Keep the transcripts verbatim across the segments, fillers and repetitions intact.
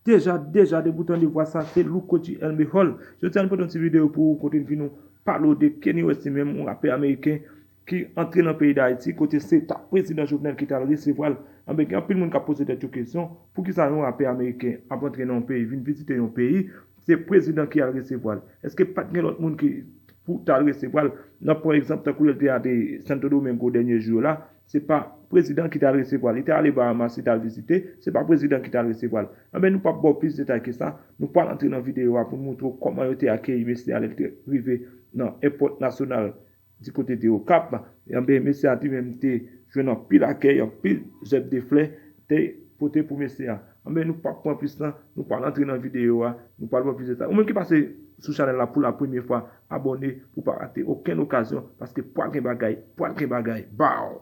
Deja, deja, depi w tande vwa sa, se Louko G L Mehol. Jodi a, nou pote yon ti videyo pou ou kote n vin nou pale w de Kanye West li menm, yon rapè ameriken ki antre nan peyi Dayiti, kote se ta prezidan Jovenel ki t al resevwa l. Anben, gen anpil moun k ap poze tèt yo kesyon, poukisa yon rapè ameriken ap antre nan yon peyi, vin vizite yon peyi, se prezidan ki al resevwa l? Èske pa t gen lòt moun ki pou t al resevwa l? Nan, pa egzanp, tankou lè l te ale Santo Domingo dènye jou yo la, se pa prezidan ki t al resevwa l. Li te ale Bahamas, li t al vizite, se pa prezidan ki t al resevwa l. Anben, nou p ap ba w plis detay ke sa. Nou pral antre nan videyo a pou n montre w kòman yo te akeyi mesye a lè l te rive nan èpòt nasyonal di kote de Okap. Anben, mesye a li menm te jwenn anpil akèy, anpil zèb de flè te pote pou mesye a. Anben, nou p ap pran plis tan, nou pral antre nan videyo a, nou pral pran plis detay. Ou menm ki pase sou chanèl la pou la premye fwa, abòne pou w pa rate okenn okazyon, paske pral gen bagay, pral gen bagay. Bow!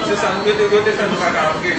Se sa, nou te, yo te fè nou pa ka antre.